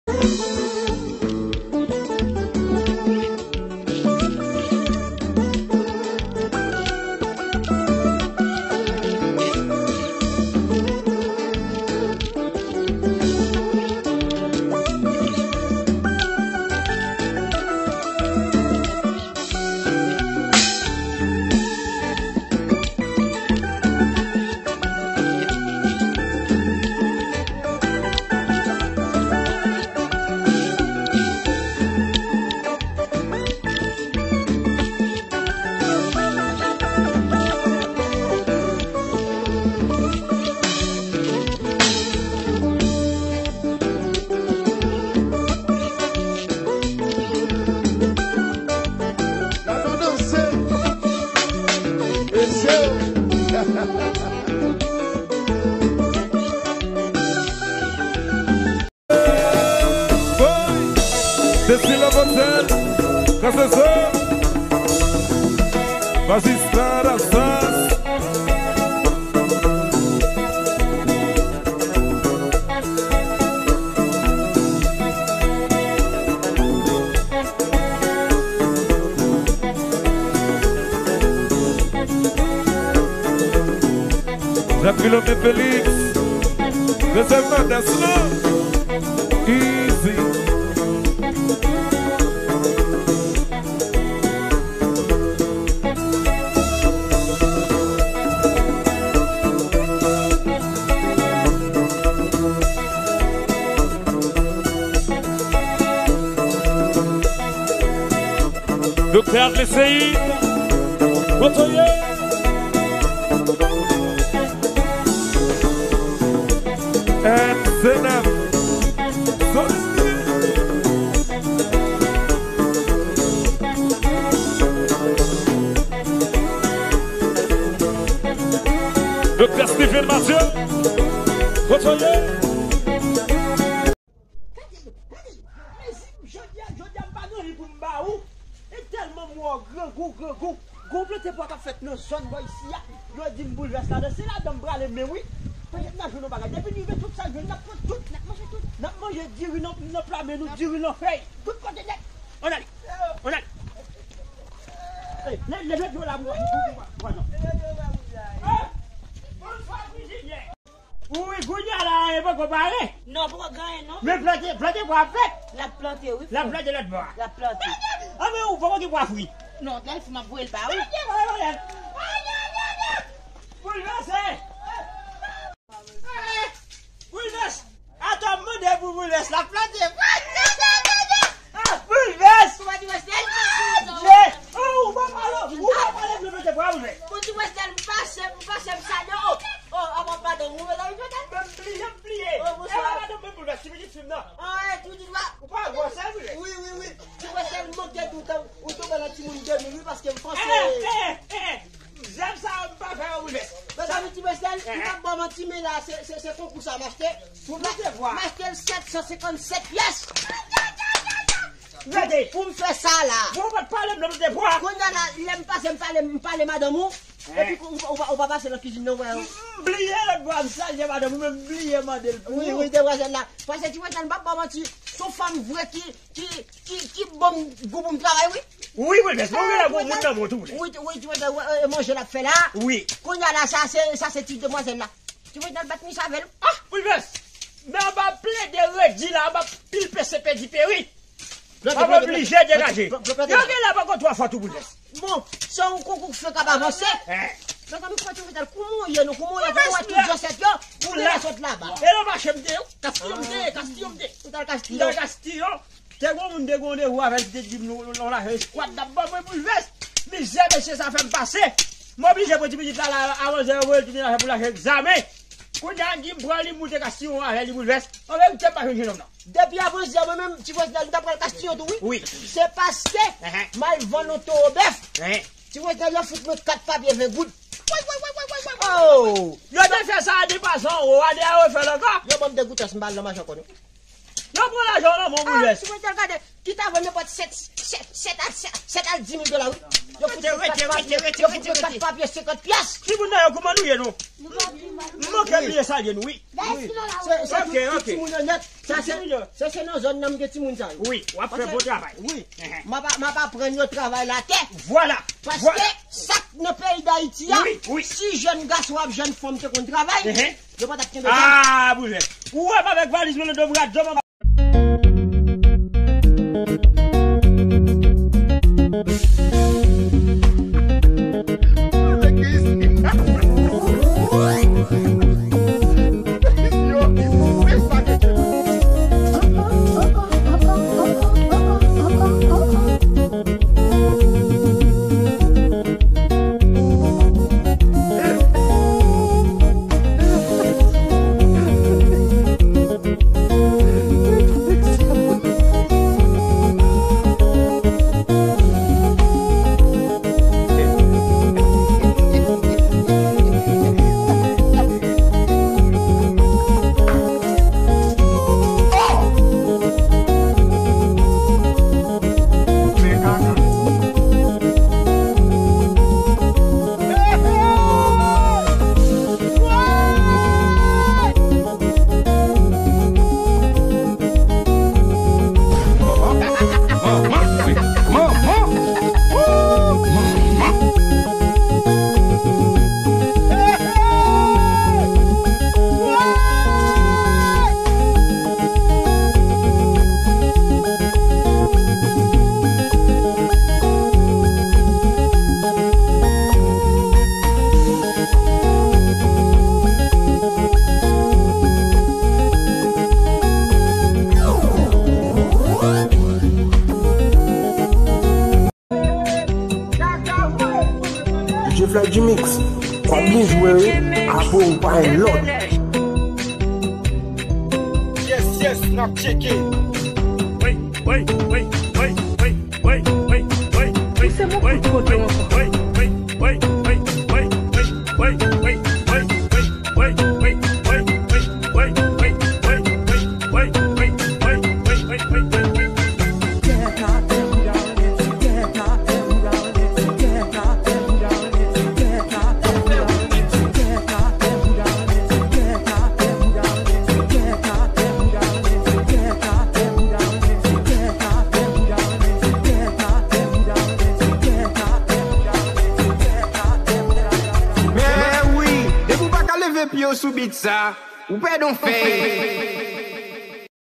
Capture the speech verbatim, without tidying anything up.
N ap danse. Mesye. Woy! Cecilio Botel, Kasese, Magistrat Asas. Jacques Philomé Félix, dezèm mandès lan, Easy. Doktè Adley Seid, kote w ye? N C nèf, solide. Doktè Steven Mathieu, kote w ye? Gade, gade, mezi, jodi a, jodi a, m pa gen anyen pou m ba ou. E tèlman m wè w grangou, grangou. Gon plante pwa k ap fèt nan zòn bò isi a. Yo di m Boulvès ladan. Se ladan m prale menm wi. Petèt n a jwenn yon bagay. Depi n rive tout sa jwenn, n ap pran tout. N ap manje tout. N ap manje diri nan, nan pla men nou, diri nan fèy. Tout kote nèt. Ann ale. Ann ale. Ey, leve, leve pye w la pou, pou, pou, pou, pou, non. Ey, bonn fwa, Virginie. Wi, kounye a la, anyen poko pare. Non, poko gen anyen, non. Men plante, plante pwa ap fèt. L ap plante, wi, frè. L ap plante lòt bò a. L ap plante. Anben, ou poko gen pwa fri. Non, lè l fri, m ap voye l ba ou. Plante pwa, plante pwa. Boulvèse! Boulvèse! Atò, m mande pou Boulvèse la plante. Ah, Boulvèse! Kòman ti Westèl? Ah, Dye! Oh, ou pa pale, ou pa pale, m plante pwa, Boulvèse. Bon, ti Westèl, m pase, m pase, m salye w. Oh, apa madanm ou, mezanmi, pètèt? M bliye, m bliye. Oh, bonswa. E pa madanm mwen, Boulvèse, ti pitit fi m nan. Ah, e, ti pitit wa. Ou pa gwosè, Boulvèse. Wi, wi, wi. Ti Westèl, m manke di w, ou tonbe nan timoun de mil, wi, paske m panse. Eh, eh, eh, eh. Zèb sa yo m pa fè yo Boulvèse. Mezanmi, ti Westèl, m p ap ba w manti, men la, se, se, se konkou sa m achte. Pou m achte l sèt san senkant sèt pyès. Gade. Pou m fè sa la. Bon, ou pa t pale m nan de pwa. Kounye a la, lè m pase, m pale, m pale madanm ou. Epi ou, ou, ou pa pase nan kizin nan, wè. M bliye lòt bò a, m salye madanm ou, men m bliye mande l pou ou. Wi, wi, demwazèl la. Paske ti Westèl, m p ap ba w manti, se yon fanm vre ki, ki, ki, ki ban m gou pou m travay, wi. Wi, Boulvèse, mwen gen lè gon moun nan men w tou, Boulvèse. Wi, wi, ti Westèl, wè, e, manje l ap fè la. Wi. Kounye a la, sa se, sa se ti demwazèl la. Ti Westèl bat mis avè l. Ah, Boulvèse! Men anba plede redi la, anba pil pese pedi peri. Anba oblije degaje. Yo gen lè poko twò fò tou, Boulvèse. Bon, se yon konkou k fè k ap avanse. Eh. Mezanmi, fò ti Westèl, kouman w ye non, kouman w ye, kouman w ye, tout zansèt yo, pou w te sot laba. E nan mache m te ye, Kastiyon m te ye, Kastiyon m te ye. Ou t al Kastiyon? M t al Kastiyon. Te gon moun te gen randevou avè l, li te di m, nou, nou, nou la fè eskwad, n ap ban mwen Boulvèse. Mizè mesye sa fè m pase. M oblije pran ti pitit la, la, avan zè yo voye l tounen la pou l achte egzamen. Kounye a, di m pran li, m moute Kastiyon avè li Boulvèse. An verite, m pa jwenn jennonm nan. Depi avan zè, mwen menm, ti Westèl, m t ap pral Kastiyon tou, wi. Wi. Se paske m al vann yon towo bèf. Ti Westèl, yo fout mwen kat papye ven goud. Woy, woy, woy, woy, woy, woy. Oh! Yo te fè sa a de pa san ewo, a de a yo fè l ankò. Yo ban m de goud, m pa al nan mache ankò, non. Yo pran lajan w nan men w, Boulvèse. Ah, ti Westèl, gade. Ki ta vo nenpòt sèt, sèt, sèt a, sèt, sèt a di mil dola, wi. Yo fout mwen kat papye, yo fout mwen kat papye senkant pyès. Timoun nan yo, kouman nou ye, non? M manke bliye salye nou, wi. Wi. Se, se tout, tout timoun yo nèt. Sa se, se, se nan zòn nan m gen timoun sa yo. Wi, w ap fè bon travay. Wi. M ap, m ap aprann yo travay latè. Vwala. Paske sa k nan peyi Dayiti a, si jèn gason ak jèn fanm te konn travay, yo pa t ap kenbe zam. Ah, boulvès. Ou wè m avèk valiz mwen nan do bra, do m D J Fly G-Mix, w ap byen jwe wi, apre ou pa gen lòt. Yes, yes, n ap tcheke. Pouse m yon kout kote ankò. Men wi, depi w pa ka leve pye w sou beat sa, ou pèdi yon fèy.